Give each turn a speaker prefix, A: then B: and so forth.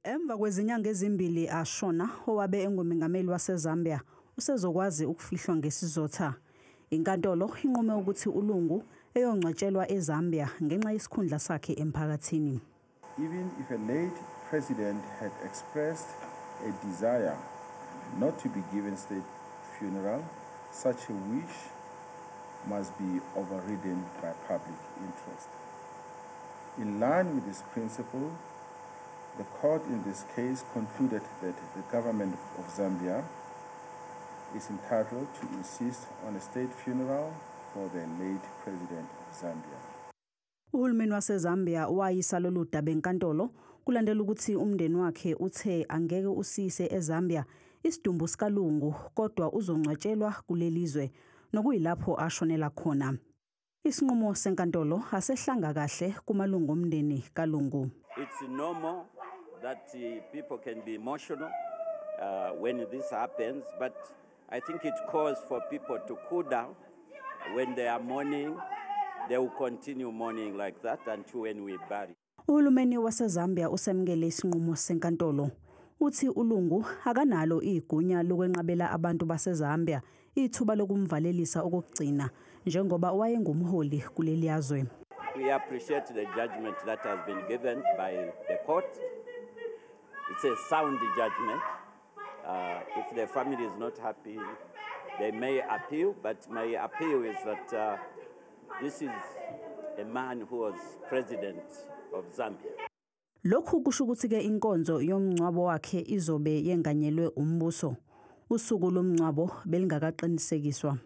A: Emva kwezinyanga ezimbili ashona, owabe engumengameli waseZambia usezokwazi ukufihlwa ngesizotha. Inkantolo inqume ukuthi uLungu eyongcwatshelwa eZambia ngenxa yesikhundla sakhe emphakathini.
B: Even if a late president had expressed a desire not to be given state funeral, such a wish must be overridden by public interest. In line with this principle, the court in this case concluded that the government of Zambia is entitled to insist on a state funeral for the late president of Zambia.
A: Uhulumeni waseZambia wayisa lolu daba enkantolo kulandela ukuthi umndeni wakhe uthe angeke usise eZambia isidumbu sikaLungu, kodwa uzongcwatshelwa kulelizwe nokuyilapho ashonela khona. Isinqumo senkantolo asehlanga kahle kumalungu omndeni kaLungu.
C: It's normal that people can be emotional when this happens, but I think it calls for people to cool down when they are mourning. They will continue mourning like that until when we bury.
A: Uhulumeni waseZambia usemukele isinqumo senkantolo. Uthi uLungu akanalo igunya lokwenqabela abantu baseZambia ithuba lokumvalelisa okokugcina njengoba wayengumholi kuleliyazwe.
C: We appreciate the judgment that has been given by the court. It's a sound judgment. If the family is not happy, they may appeal, but my appeal is that this is a man who was president of Zambia.
A: Lokhu kusho ukuthi ke inkonzo yomngcwabo wakhe izobe yenganyelwe umbuso. Usuku lomngcwabo belingakaqinisekiswa.